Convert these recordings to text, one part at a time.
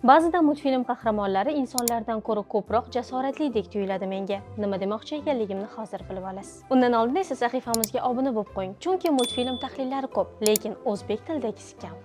Ba'zida multfilm qahramonlari insonlardan ko'ra ko'proq jasoratlidek tuyuladi menga. Nima demoqchi ekanligimni hozir bilib olasiz. Undan oldin esa sahifamizga obuna bo'lib qo'ying, chunki multfilm tahlillari ko'p, lekin o'zbek tilidagisi kam.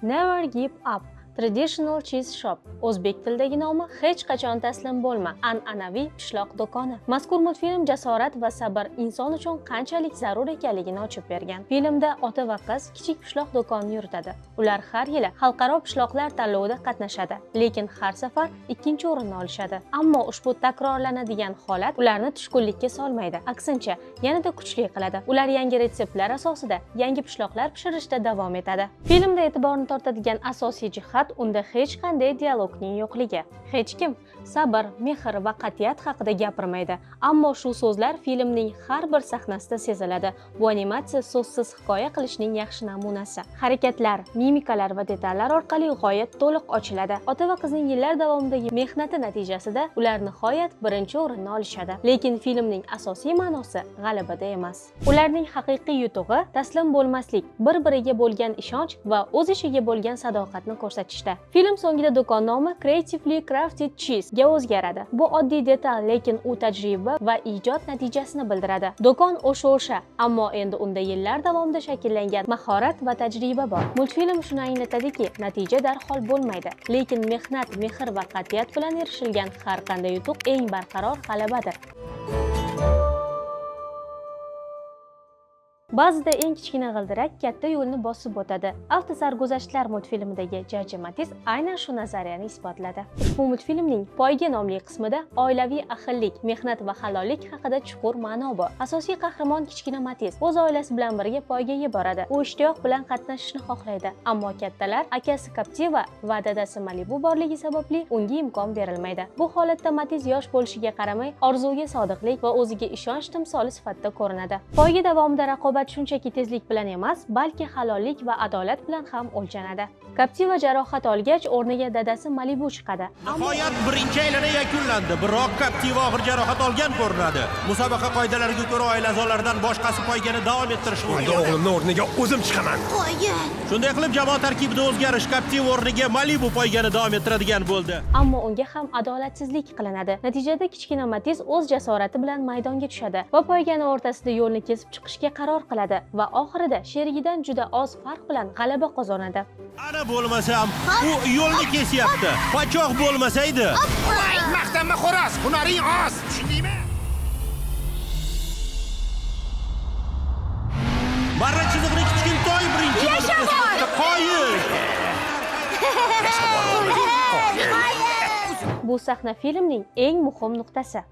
Never Give Up: Traditional Cheese Shop. O'zbek tilidagi nomi Hech qachon taslim bo'lma: an'anaviy pishloq do'koni. Mazkur multfilm jasorat va sabr inson uchun qanchalik zarur ekanligini ochib bergan. Filmda ota va qiz kichik pishloq do'konini yuritadi. Ular har yili xalqaro pishloqlar tanlovida qatnashadi, lekin har safar ikkinchi o'rinni olishadi. Ammo ushbu takrorlanadigan holat ularni tushkunlikka solmaydi, aksincha, yanada kuchli qiladi. Ular yangi retseptlar asosida yangi pishloqlar pishirishda davom etadi. Filmda e'tiborni tortadigan asosiy jihat unda hech qanday dialogning yo'qligi. Hech kim sabr, mehr va qat'iyat haqida gapirmaydi, ammo shu so'zlar filmning har bir sahnasida seziladi. Bu animatsiya so'zsiz hikoya qilishning yaxshi namunasi. Harakatlar, mimikalar va detallar orqali g'oya to'liq ochiladi. Ota va qizning yillar davomidagi mehnati natijasida ular nihoyat birinchi o'rinni olishadi, lekin filmning asosiy ma'nosi g'alabada emas. Ularning haqiqiy yutug'i taslim bo'lmaslik, bir biriga bo'lgan ishonch va o'z ishiga bo'lgan sadoqatni ko'rsatishda. Film so'ngida do'kon nomi Creatively Crafted Cheese ga o'zgaradi. Bu oddiy detal, lekin u tajriba va ijod natijasini bildiradi. Do'kon o'sha o'sha, ammo endi unda yillar davomida shakllangan mahorat va tajriba bor. Multfilm shuni anglatadiki, natija darhol bo'lmaydi, lekin mehnat, mehr va qat'iyat bilan erishilgan har qanday yutuq eng barqaror g'alabadir. Ba'zida eng kichkina g'ildirak katta yo'lni bosib o'tadi. Avtosarguzashtlar multfilmidagi Jaji Matiz aynan shu nazariyani isbotladi. Ushbu multfilmning Poyga nomli qismida oilaviy ahillik, mehnat va halollik haqida chuqur ma'no bor. Asosiy qahramon kichkina Matiz o'z oilasi bilan birga poygaga boradi. U ishtiyoq bilan qatnashishni xohlaydi, ammo kattalar, akasi Captiva va dadasi Malibu borligi sababli unga imkon berilmaydi. Bu holatda Matiz yosh bo'lishiga qaramay, orzuga sodiqlik va o'ziga ishonch timsoli sifatida ko'rinadi. Poyga davomida raqobat shunchaki tezlik bilan emas, balki halollik va adolat bilan ham o'lchanadi. Captiva jarohat olgach, o'rniga dadasi Malibu chiqadi. Nihoyat birinchi aylana yakunlandi, biroq Captiva og'ir jarohat olgan ko'rinadi. Musobaqa qoidalariga ko'ra, oila a'zolaridan boshqasi poygani davom ettirishi Unda mumkin. o'g'limni o'rniga o'zim chiqaman. Qo'yin. Shunday qilib, jamoa tarkibida o'zgarish: Captiva o'rniga Malibu poygani davom ettiradigan bo'ldi. Ammo unga ham adolatsizlik qilinadi. Natijada kichkina Matiz o'z jasorati bilan maydonga tushadi va poygani o'rtasida yo'lni kesib chiqishga qaror qiladi va oxirida sherigidan juda oz farq bilan g'alaba qozonadi. Ana bo'lmasam, u yo'lni kesyapti. Pachoq bo'lmasaydi. Maqtanma, xo'roz, hunaring oz, tushundingmi? Marra chizig'ini kichkintoy birinchi bo'lib kesib o'tdi. Qoyil! Yasha bor, o'g'lim. Qoyil. Bu sahna filmning eng muhim nuqtasi.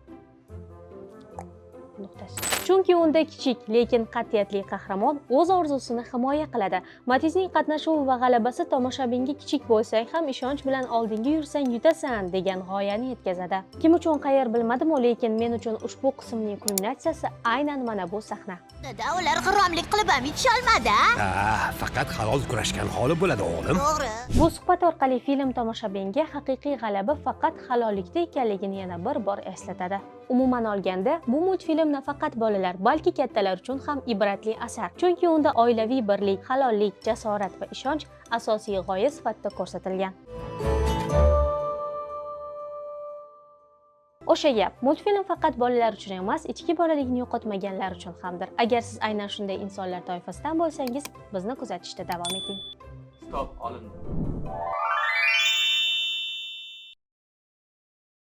Chunki unda kichik, lekin qat'iyatli qahramon o'z orzusini himoya qiladi. Matizning qatnashuvi va g'alabasi tomoshabinga kichik bo'lsang ham, ishonch bilan oldinga yursang, yutasan degan g'oyani yetkazadi. Kim uchun qayer bilmadim-u, lekin men uchun ushbu qismning kulminatsiyasi aynan mana bu sahna. Dada, ular g'irromlik qilib ham yetisholmadi, a? Ha, faqat halol kurashgan g'olib bo'ladi, o'g'lim. To'g'ri. Bu suhbat orqali film tomoshabinga haqiqiy g'alaba faqat halollikda ekanligini yana bir bor eslatadi. Umuman olganda, bu multfilm nafaqat bolalar, balki kattalar uchun ham ibratli asar. Chunki unda oilaviy birlik, halollik, jasorat va ishonch asosiy g'oya sifatida ko'rsatilgan. O'sha gap, multfilm faqat bolalar uchun emas, ichki bolaligini yo'qotmaganlar uchun hamdir. Agar siz aynan shunday insonlar toifasidan bo'lsangiz, bizni kuzatishda davom eting. Stop olindi.